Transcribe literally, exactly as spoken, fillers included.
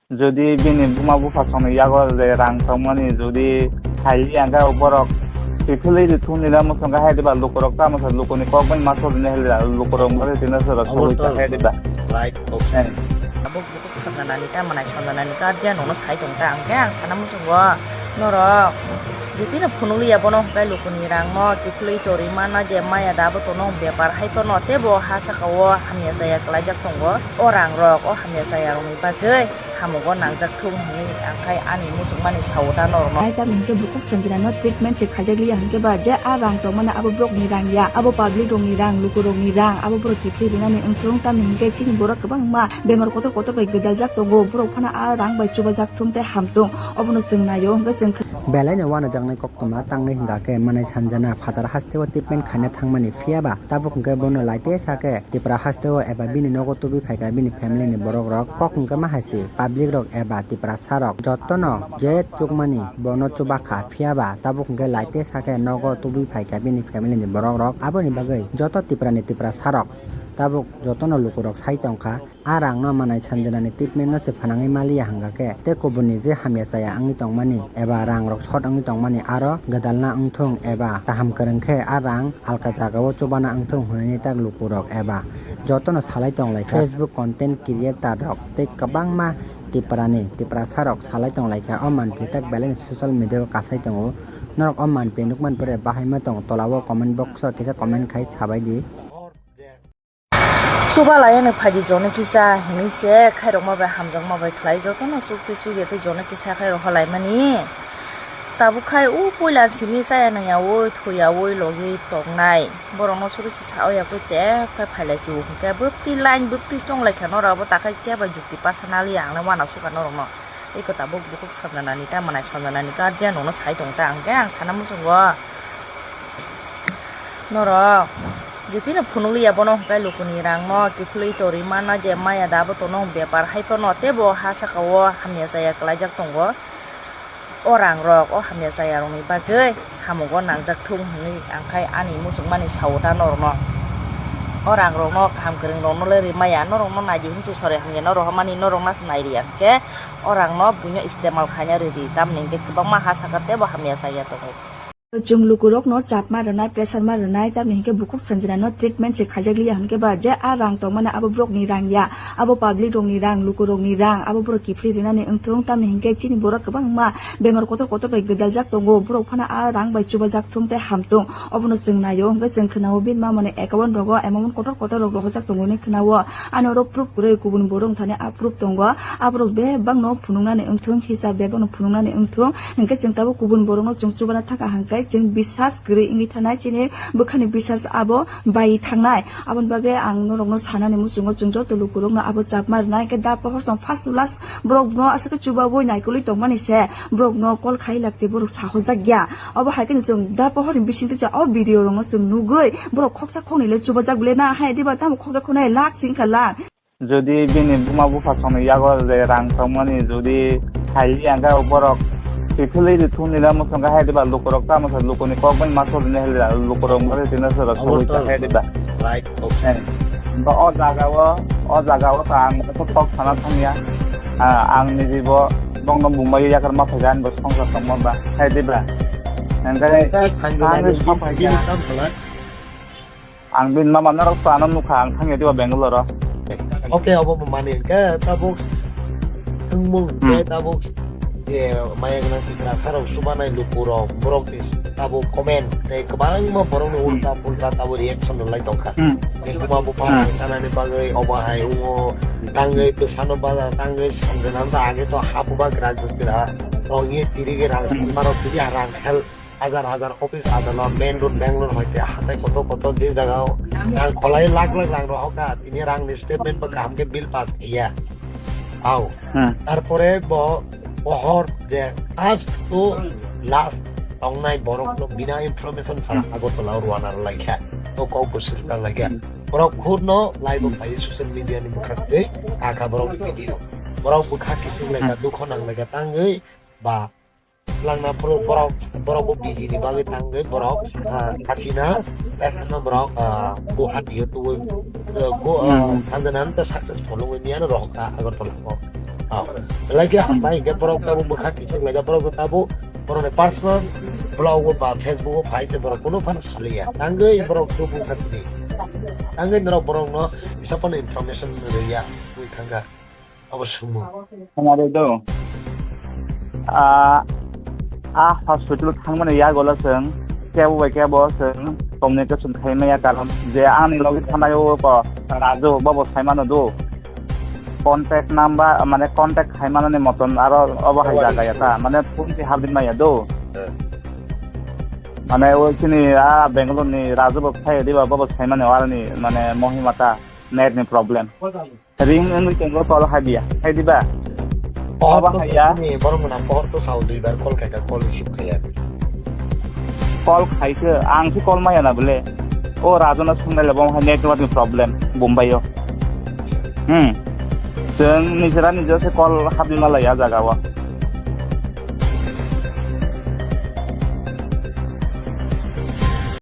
Jodi bini buma bupha songni yago je rang tongmani jodi saili angkhe borok kiphilwi rithumni na mwswngkha hai diba lukurok tamo sa lukuni kok bai ma sodini hai diba lukurok mari tino soro sogwi ta hai diba. Right, okay. Eh. Abo bukhuk sanjanani tamo nai sanjanani guardian rokno sai tong ta angkhe ang sana muchungo norok jechino phunukliya bono hwnkhe lukuni rangno kiphilwi torwi mana je maya da abo tono bepar hai phano teibo ha saka o hamya chaya kwlaijak tongo o rang rok o hamya chaya rokni bagwi. Samungo nangjak thung hwnwi ang khai ani muchungmani sao da norokno. Nai tamni hinkhe bukhuk sanjinano treatment se khaijak liya hinkhe ba je a rang tongmani abo borokni rang ya, abo public rokni rang, lukurokni rang, abo borok kiphilwi rinani wngthung tamni hinkhe chini borok kwbangma bemar kotor kotor bai gwdaljak tongo, borok phano a rang bai chubajak thung tei hamthung, obono chwng naio hinkhe chwng khe. Belaino wanajaknai koktwma tangwi hwnkha khe manai sanjana phatar hasteo treatment khaina thangmani phiya ba tabuk hwnkhe bono laite sa khe Tipra hasteo eba bini nogo tubui phaikha bini family ni borok rok kok hwnkhe ma hai se public rok eba Tiprasa rok jotono je chukmani bono chubakha phiya ba tabuk hwnkhe laite sa khe nogo tubui phaikha bini family ni borok rok aboni bagwi joto Tipra ni Tiprasa rok tabuk jotono lukurok sai tongkha. A rangno manai sanjanani treatment no se phanangwi maliya hwnkha khe tei kubunni je hamya chaya wngwi tongmani eba rang rok short wngwi tongmani aro gwdalna wngthung eba kaham kwrwng khe a rang alka jagao chubana wngthung hwnwi tak lukurok eba jotono salai tonglaikha. Facebook content creator rok tei kwbangma Tiprani Tiprasa rok salai tonglaikha. O manpli tak belai social media o kasai tongo. Norok o manpli nukmani pore bahai ma tongo tola o comment box o kisa comment khai sabai di. Chubalai ani phaidi jono kisa hinwi se khairokma bai hamjakma bai khlai jotono chukti chukya tei jono kisa khairok holaimani. Tabuk khai o puila simi chaya nangya oi thuya oi logi tongnai. Borokno suri se sa oya koi te khai phailai chu hwnkhe bwpti line bwpti chonglai kha norok abo takhai khe bai jukti pasa naliya ang le wana sukha norokno. Eko tabuk bukhuk sanjanani tamo nai sanjanani guardian rokno sai tong ta hwnkhe ang sana muchungo. Norok jechino phunukliya bono hwnkhe lukuni rangno kiphilwi torwi mana je maya da abo tono bepar hai phano teibo ha saka o hamya chaya kwlaijak tongo. O rang rok o hamya chaya rokni bagwi samungo nangjak thung hwnwi ang khai ani muchungmani sao da norokno. O rang rokno kaham kwrwng rokno le rwmaya norokno naidi hinwi se sori hamya no rohormani norokno se nairiya hwnkhe o rangno buino istemal khaina rwdi tamni hwnkhe kwbangma ha saka teibo hamya chaya tongo. Chwng lukurokno chapma rwnai, pressure ma rwnai, tamni hinkhe bukhuk sanjinano treatment se khaijak liya hinkhe ba je a rang tongmani abo borokni rang ya, abo public rokni rang, lukurokni rang, abo borok kiphilwi rinani wngthung, tamni hinkhe chini borok kwbangma bemar kotor kotor bai gwdaljak tongo, borok phano a rang bai chubajak thung tei hamthung, obono chwng naio, hinkhe chwng khwnao bini mamani account rogo amount kotor kotor rok rohorjak tongo hinwi khwnao, ani oro proof kwrwi kubun borok wngthani a proof tongo, aborok bebakno phunuknani wngthung, hisab bebakno phunuknani wngthung. Hinkhe chwng tabuk kubun borokno chwng chubana thangkha hinkhe chwng bisas kwrwi wngwi thanai, chini bwkhani bisas abo bai thangnai. Aboni bagwi ang norokno sanani muchungo chwng joto lukurokno abo chapma rwnai. Hinkhe da pohor chwng first to last borokno aswk khe chubaui naikolwi tongmani se borokno call khai lakti borok sahojak ya. Obo hai kheno chwng da pohorni bisingtwi chwng o video rokno chwng nugwi borok khoksa khoknwi le chubajak bole na hai diba tamo khoksa khoknai lak singkha lak. Jodi bini buma bupha songni yago je rang tongmani jodi saili angkhe borok kiphilwi rithumni na mwswngkha hai diba lukurok tamo sa lukuni kok bai ma sodini hai diba lukurok mari tino soro sogwi ta hai diba. Right, okay. Eh, ba o jaga o, o jaga o ta ang kok sana thangya. Ah, ang niji bo bongno bumbai yakar ma phaikha ani bo songsa tongma ba hai diba. Angkhe ang sa phaikha. Ang bini mama norok to ano nukha, ang thangya diba Bangalore o. Okay, obo bo mani hwnkhe tabuk thwngmung Hmm. tei tabuk je maya gwnang tikra kharok chubanai lukurok, borok ni tabuk comment tei kwbangma borokni Hmm. ulta pulta tabuk reaction rwlai tongkha. Hmm. Tei buma bupha Hmm. rang tanani bagwi obo hai wngo, tangwi bwsano baja tangwi samjwnano age to habuba grajwk tira rok ye tirige rang Hmm. sanmarok tiri rang hel. Hajar hajar office adalot, main road Bangalore hoite hatai kotor kotor je jagao rang kholai lakh lakh rang rohorkha, tini rangni statement bo kaham khe bill pass khlaiya. Au. Hmm. Tarpore bo pohor je first to last tongnai borokno bina information sara Hmm. Agartala o rwna rwlaikha. To kok bo swrwngna laikha. Hmm. Borok khudno live o Hmm. phai social media ni bwkhak twi kakha borok video. Borok bwkha kiching laikha, Hmm. dukho nang laikha tangwi ba Langna phuru borok, borok bo busy ni bagwi tangwi borok, ah, Katsina, Katsina borok, ah, Guwahati o tubui, ah, Gu-, ah, Hmm. Sanjana no successful wngwi miyano rohorkha Agartala o. Ah, belai khe hambai hwnkhe borok tabuk bwkha kichik laijak, borok tabuk borokni personal blog o ba Facebook o phai tei borok kunu phano saliya. Tangwi borok tubung khatini. Tangwi norok borokno kisa phano information rwya wngwi thangkha. Abo swngmung. Hamari do. Ah, ah, hospital thangmani yagola chwng kebo bai kebo chwng communication khaimaya, karon je ani logi thanai o ko Raju bobo saimano do. Contact number, mane contact khai manani moton aro obo hai jaga ya ta, mane phone ti habdi maya do. Eh. Mane o chini a Bangalore ni Raju bo phai diba, bobo sai mane warni mane Mohima ta net ni problem. Ring wngwi tongo, call hai diya, hai diba? Obo hai ya. Ni borok mwnam pohor to sao duibar call khaika, call receive khaya. Call khaikhe, ang si call maya na bole. O Raju no swngnai le bo hai network ni problem Bombay o. Hmm. Chwng nijera nijera se call habdi malai a jaga o.